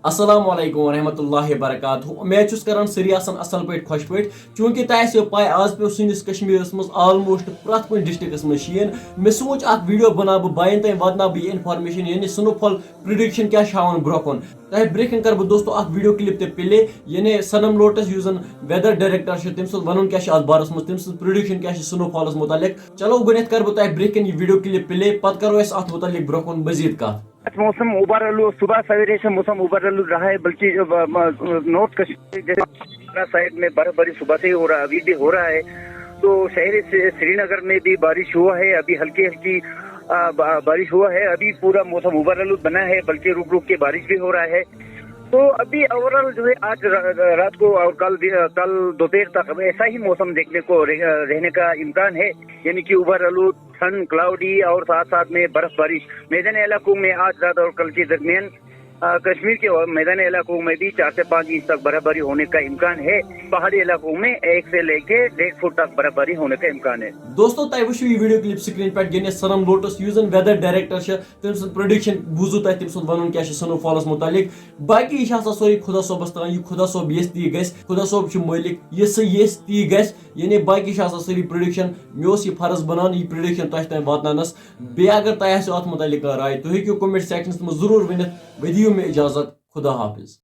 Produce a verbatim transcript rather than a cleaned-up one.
السلام علیکم ورحمۃ اللہ وبرکاتہ۔ امید چھُس کران سٲری آسن اصل پٲٹھۍ، خۄش پٲٹھۍ۔ چوٗنٛکہِ تۄہہِ آسیو پاے، آز پیوٚو سٲنِس کشمیٖرس منٛز almost پرٛٮ۪تھ کُنہِ ڈسٹرکٹس منٛز شیٖن۔ مےٚ سوٗنٛچ، اکھ ویڈیو بناو بہٕ، باین تام واتناو بہٕ یہِ انفارمیشن، یعنی سنو فال پریڈکشن کیٛاہ چھِ ہاوان برونٛہہ کُن۔ تۄہہِ برونٛہہ کَنہِ کَرٕ بہٕ، دوستو، اکھ ویڈیو کلپ تہِ پلے، یعنی صنم لوٹس، یُس زن ویدر ڈائریکٹر چھُ، تٔمۍ سُنٛد وَنُن کیٛاہ چھُ اَتھ بارس منٛز، تٔمۍ سٕنٛز پریڈکشن کیٛاہ چھِ سنو فالس مُتعلق۔ چلو، گۄڈٕنٮ۪تھ کَرٕ بہٕ تۄہہِ برونٛہہ کَنہِ یہِ ویڈیو کلپ پلے، پتہٕ کَرو أسۍ اَتھ مُتعلق برونٛہہ کُن مزید کَتھ۔ موسم उबार आलू, सुबह सवेरे से मौसम उबार आलू रहा है, बल्कि अ, म- नॉर्थ कश्मीर जैसे साइड में बर्फबारी सुबह से ही हो रहा, अभी भी हो रहा है। तो शहर से श्रीनगर में भी बारिश हुआ है, अभी हल्की हल्की अ, बा- बारिश हुआ है। अभी पूरा मौसम उबार आलू बना है, बल्कि रुक रुक के बारिश भी हो रहा है। तो अभी ओवरऑल जो है, आज रा- रात को और कल भी, कल दोपहर तक ऐसा ही मौसम देखने को रह- रहने का इम्कान है, यानी कि उबार आलू, सन क्लाउडी और साथ साथ में बर्फ बारिश। मैदानी इलाकों में आज रात और कल के दरमियान अ, कश्मीर के मैदानी इलाकों में भी चार से पाँच इंच तक बर्फबारी होने का इम्कान है। पहाड़ी इलाकों में एक से लेके डेढ़ फुट तक बर्फबारी होने का इम्कान है। دوستو، تۄہہِ وٕچھِو یہِ ویڈیو کلپ سکرین پٮ۪ٹھ، یعنی صنم لوٹس، یُس زن ویدر ڈائریکٹر چھُ، تٔمۍ سٕنٛز پریڈکشن بوٗزوٕ تۄہہِ، تٔمۍ سُنٛد ونُن کیٛاہ چھُ سنو فالس مُتعلق۔ باقی یہِ چھُ آسان سورُے خدا صٲبس تام، یہِ خدا صٲب یژھِ تی گژھِ، خدا صٲب چھُ مٲلِک، یہِ سُہ یژھِ تی گژھِ۔ یعنی باقی چھِ آسان سٲری پریڈکشن۔ مےٚ اوس یہِ فرض بنان یہِ پریڈکشن تۄہہِ تام واتناونس۔ بیٚیہِ اگر تۄہہِ آسیو اتھ مُتعلق کانٛہہ راے، تُہۍ ہیٚکِو comment sectionس منٛز ضروٗر ؤنِتھ۔ وۄنۍ دِیِو مےٚ اجازت، خدا حافظ۔